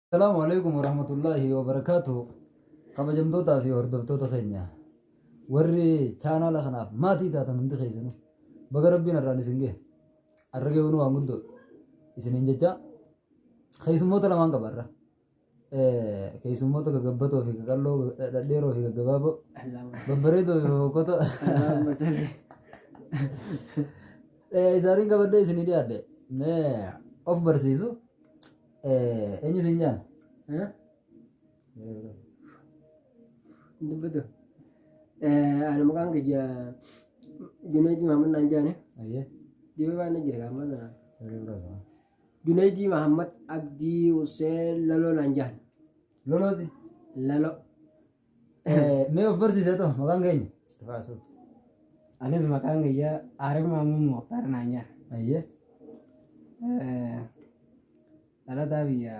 Assalaamu alaikum warahmatullaahi wabarakaatuhu. Kabajamtootaa fi hordoftoota keenya warri chaanaala kanaaf maatii taatan hundi keessanuu baga rabbiin irraan isin gahe. Har'a gahuun waan guddoo isiniin jecha keessummoota lamaan qaba har'a. Keessummoota gagabbatoo fi qaqalloo dhadheeroo fi gaggabaaboo babbareedoo fi fofokkotoo Allahumma salli. Isaaniin qabadhee isinii dhiyaadhe. Mee of barsiisu. Eenyu siin jaan? Dubbatu. Ani maqaan kiyya Junaydii Mahammad naan jaane. Ayyee. Dibee waan na jira gaama na. Sagalee biraas. Junaydii Mahammad Abdii Hussein Laloo naan jaan. Lolooti. Laloo. Mee of barsiisee too maqaan keenya? Rifaa Anis maqaan kiyya Arif Mahmud Mukhtar naan jedhan. Ayyee. Dhalataa biyya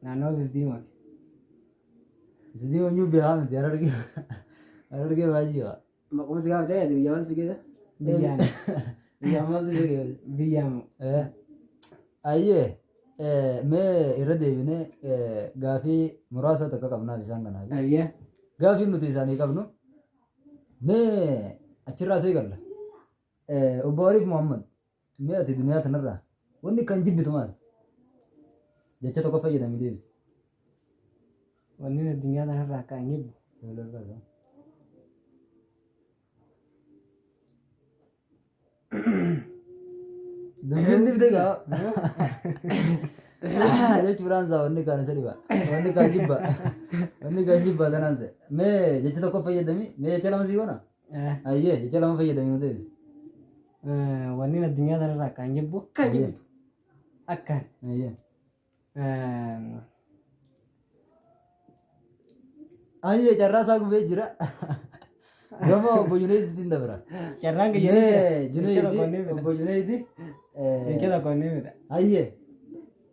naannoo Bisdiimooti. Sidii onyuu beekaa miti harargee harargee baay'ee waa. Maquma si gaafatee ati biyya maaltu si geessa? Biyyaan Biyyaan maaltu si geessa? Biyyaan Ayyee mee irra deebinee gaafii muraasa takka qabnaaf isaan kanaaf. Ayyee. Gaafiin nuti isaanii qabnu mee achirraa see galla. Obbo Ariif Muhammad mee ati duniyaa tanarraa wanni kan jibbitu maali? Jecha tokko fayyadamii deebisi. Wanni addunyaa kanarraa akka hin jibbu. Dubbiin dibde gaa. Jechuudhaan isaa wanni kaan isa dhiba. Wanni kaan jibba. Wanni kaan jibba kanaan se. Mee jecha tokko fayyadami. Mee jecha lama sii goona? Ayyee jecha lama fayyadami nu deebisi. Wanni addunyaa kanarraa akka hin jibbu. Kan jibbitu. Akkaan. Ayyee. Ayyee carraa isaa gubee jira. Gama obbo Junayidiitiin dabra. Carraan kiyya Mee jecha tokko ni Junayidi fida. obbo Junayidi. Jecha tokko ni fida. Ayyee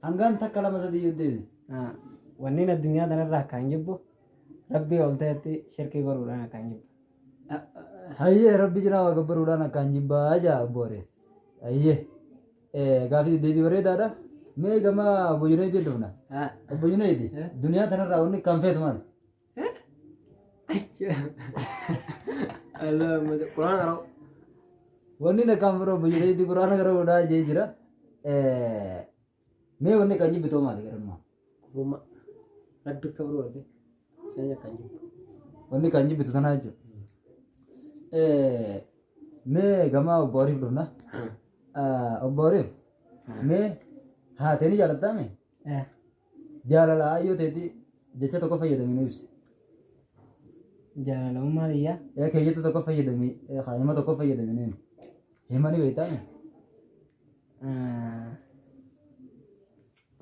hangaan takka lama sadii yoo deebise. Wanneen addunyaa kanarraa akka hin jibbu rabbii ol ta'etti shirkii godhuudhaan akka hin jibbu. Hayyee rabbi cinaa waa gabbaruudhaan akkaan jibbaa jaa obbo Aree. Hayyee gaafii deebii bareedaadha. Mee gama obbo Junaydii dhufna. Obbo Junaydi duniyaa tanarraa wanni kan feetu maali? Allahumma Quraana qara'u. Wanni akkaan fedhu obbo Junaydii quraana qara'uudhaa jee jira. Mee wanni kan jibbitoo maali garummaa? Kufrummaa. Rabbi kabruu warte. Sani akkan jibbu. Wanni kan jibbitu tanaa jechuudha. Mee gama obbo Ariif dhufna. Obbo Ariif mee haatee ni jaalattaa mee? Jaalala ayyoo teeti jecha tokko fayyadamii nu ibsi. Jaalala ummaa tiyyaa. Keeyyata tokko fayyadamii hima tokko fayyadamii nu himi. Hima ni beektaa mee?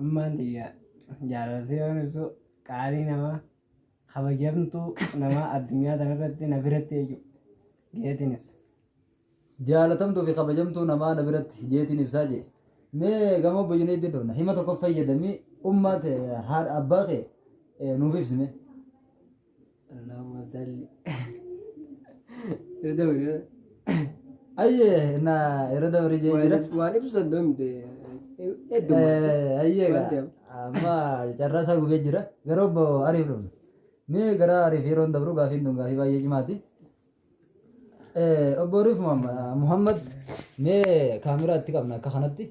Ummaan tiyya jaalala yoon ibsu qaalii namaa kabajamtuu namaa addunyaa tanarratti na biratti jechuudha. Geetiin ibsa. Jaalatamtuu fi kabajamtuu namaa na biratti jeetiin ibsaa jee. Mee gama obbo Junaydii dhufna. Hima tokko fayyadamii ummaa tee haadha abbaa kee nuuf ibsi mee. Allahumma salli. Irra dabri. Ayyee na irra dabri jee jira. Waan ibsu danda'u miti. Hedduu. Ayyee Waan gaa ta'eef. amma carraa isaa gubee jira. Gara obbo Ariif dhufna. Mee gara Ariif yeroon dabru gaafiin tun gaafii baay'ee cimaati. Obbo Ariif Muhammad mee kaameraa itti qabna akka kanatti.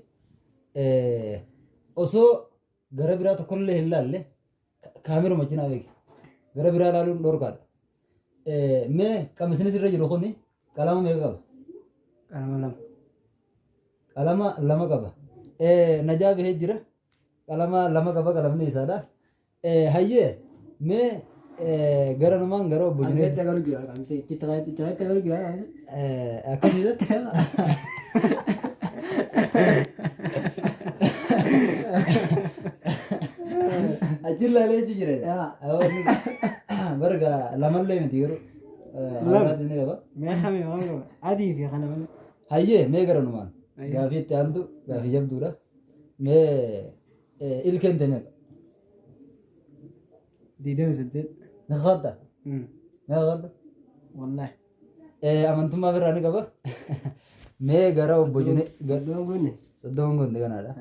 Osoo gara biraa tokkollee hin laalle kaameruma cinaa beeki. Gara biraa ilaaluun dhorkaadha. Mee qamisni sirra jiru kuni qalama meeqa qaba? Qalama lama. Qalama lama qaba. Najaa bahee jira. Qalama lama qaba qalamni isaadha. Hayyee mee gara numaan gara obbo As Junayd. keessatti agalu jira qaamsee. Itti itti agalu jira qaamsee. Akkasii Achi ilaalee jechuun jira. Barga lamallee miti garuu. Hawaasni ni qaba. Mee kami waan qaba? Adii fi kana malee. Hayyee mee gara numaan. Gaafii itti aantu gaafii jabduudha. Mee ilkeen tee meeqa? 28. Ni kakadda? Ni kakadda? Wallaahi. Amantummaa birraa ni qaba. Mee gara obbo Junee. 30 gonne. 30 gonne kanaadha.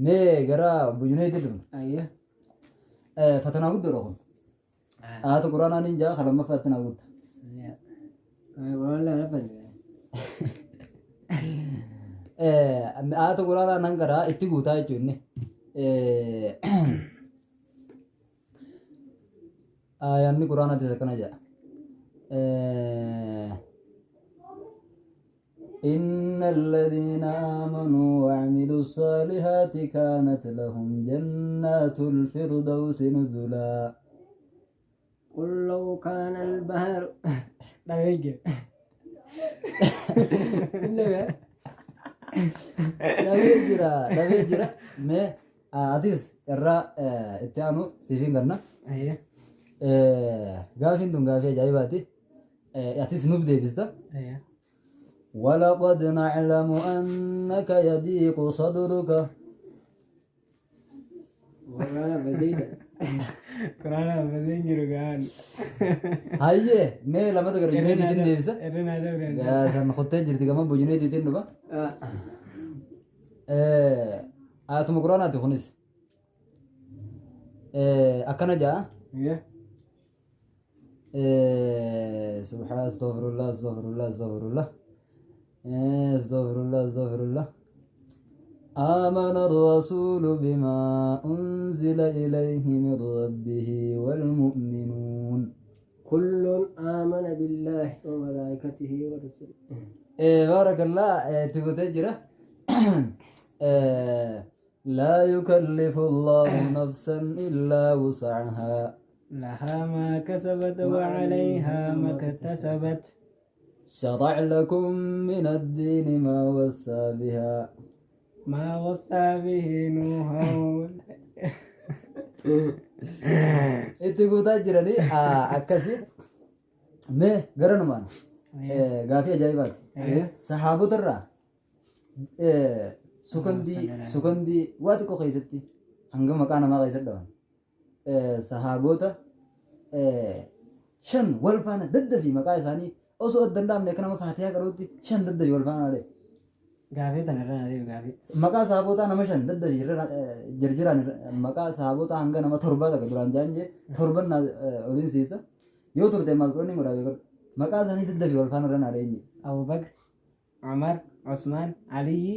Mee gara obbo Junaydii dhufna. Ayyee. Fatanaa guddoodha kun. Aayata Quraanaa niin ja'a kan lammaffaatti naa guutta. Quraan lama lafanne. Aayata Quraanaa nan qaraa itti guutaa jechuun inni. Aayaanni Quraanaatis akkana jedha. إن الذين آمنوا وعملوا الصالحات كانت لهم جنات الفردوس نزلا. قل لو كان البحر Dhabee jira. Illee Dhabee jira, dhabee jira. Mee atis carraa itti aanu siif hin kenna. Ayyee. Gaafiin tun gaafii ajaa'ibaati. Atis nuuf deebista. Ayyee. ولقد نعلم أنك يضيق صدرك. Waraana badeedha. Quraana badeen jiru gahaan. Hayyee mee lamata gara Junayidiitiin deebisa. Irra naa dabre. San kottee jirti gama Junayidiitiin dhufa. Ayatuma Quraanaati kunis. Akkana ja'a. Subhaan astaghfirullah astaghfirullah astaghfirullah astaghfirullah astaghfirullah. آمن الرسول بما أنزل إليه من ربه والمؤمنون. كل آمن بالله وملائكته ورسله. بارك الله تقول جرا لا يكلف الله نفسا إلا وسعها. لها ما كسبت وعليها ما اكتسبت. شرع لكم من الدين ما وصى بها. ما وصى به نوحا. Itti guutaa jiranii akkasi. Mee garanumaan gaafii ajaa'ibaati. Sahaabota irraa sukandii sukandii waa xiqqoo keessatti hanga maqaa namaa keessatti dhawan. Sahaabota shan wal faana daddafii maqaa isaanii osoo adda hin dhaabne akka nama faatihaa qaruutti shan daddafii wal faana dhahe. Gaafii tana irra naa deebi gaafii. Maqaa sahaabotaa nama shan daddafii irra jirjiraan maqaa sahaabotaa hanga nama torbaa takka duraan jaan jee torban naa oliin siisa. Yoo turte maal godhani godhaa beekadhu. Maqaa isaanii daddafii wal faana irra naa dhaheenye. Abu Bakr, Umar, Usmaan, Aliyyi,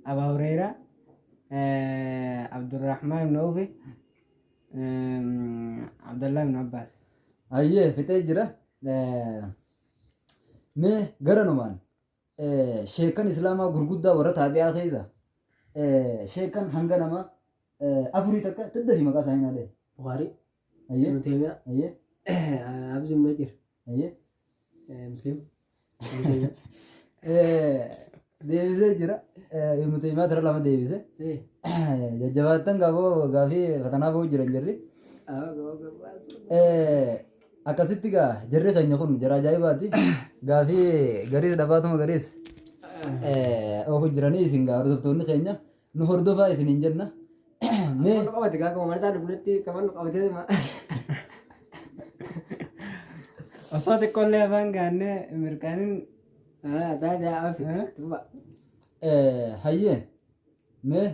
Abaa Hureyraa, Abdurrahmaan ibn Awfi, Abdullah ibn Abbaas. Hayyee fixee jira. Mee garanumaan sheekan islaamaa gurguddaa warra taabi'aa keessa sheekan hanga nama afurii takka daddafii maqaa isaanii naa dhahe. Bukhari, Hayyee Ibn Taymiyyah, hayyee Hafiz Ibn Hajar, hayyee. Muslim, Ibn Taymiyyah. Deebisee jira. Ibnu Taymiyaa tara lama deebise. Jajjabaattan gaafoo gaafii fatanaa ba'uu jiran jirri. Akkasitti gaa jarri keenya kun jara ajaa'ibaati. Gaafii gariis dhabaatuma gariis oofu jiranii isin gaa hordoftoonni keenya nu hordofaa isiniin jenna. Mee Qabannu qabate gaafa mana isaa dhufnetti qabannu qabatee Osoo xiqqoollee afaan gaannee mirqaanin taatee afi tufa. Hayyee mee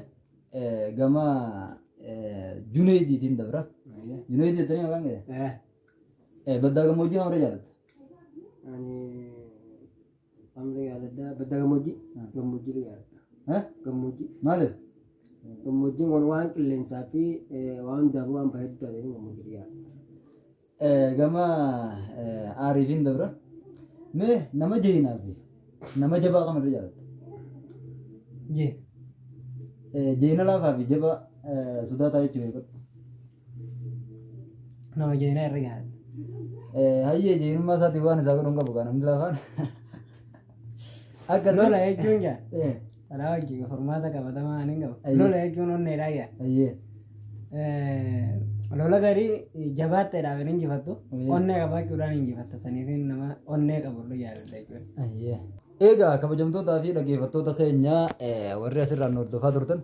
gama Juneydiitiin dabra. Juneydii jettanii maqaan kee? Baddaa gammoojjii hamra jaalatta? Ani hamra jaaladha. Baddaa gammoojjii gammoojjii jaaladha. Gammoojjii. Maaliif? Gammoojjiin kun waan qilleensaa fi waan hundaafuu waan bareedduu taateef gammoojjii jaaladha. Gama aariifiin dabra. Mee nama jeenaa fi nama jabaa kam irra jaalatta? Jee. Jeena laafaa fi jabaa sodaataa jechuu beekadhu. Nama jeenaa irra jaaladha. Hayyee jeenummaa isaatiin waan isaa godhuun qabu kan namni laafaan. Akkasii. Lola jechuun jaa. Tanaa wajjin furmaata qabatamaa ani hin qabu. Lola jechuun onneedhaa jaa. Hayyee. Lola garii jabaatteedhaaf hin injifattu. Onnee qabaachuudhaan injifatta. Saniif nama onnee qabu irra jaalladha jechuudha. Hayyee. Egaa kabajamtootaa fi dhaggeeffattoota keenya warri asirraan nu hordofaa turtan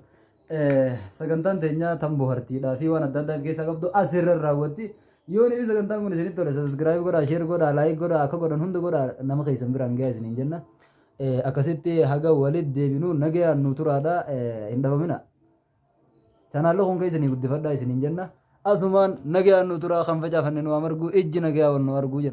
sagantaan teenya tan bohartiidhaa fi waan adda addaa of keessaa qabdu asirra raawwatti. Yoo ni sagantaan kun isinitti tole subscribe godhaa, share godhaa, like godhaa, akka godhan hunda godhaa nama keessan biraan gahaa isiniin jenna. Akkasitti haga walitti deebinu nagayaan nu turaadha hin dhabamina. Chaanaalli kun keessanii guddifadhaa isiniin jenna. Asumaan nagayaan nu turaa, kan facaafanne nu haa margu, ijji nagayaa wal nu arguu jenna.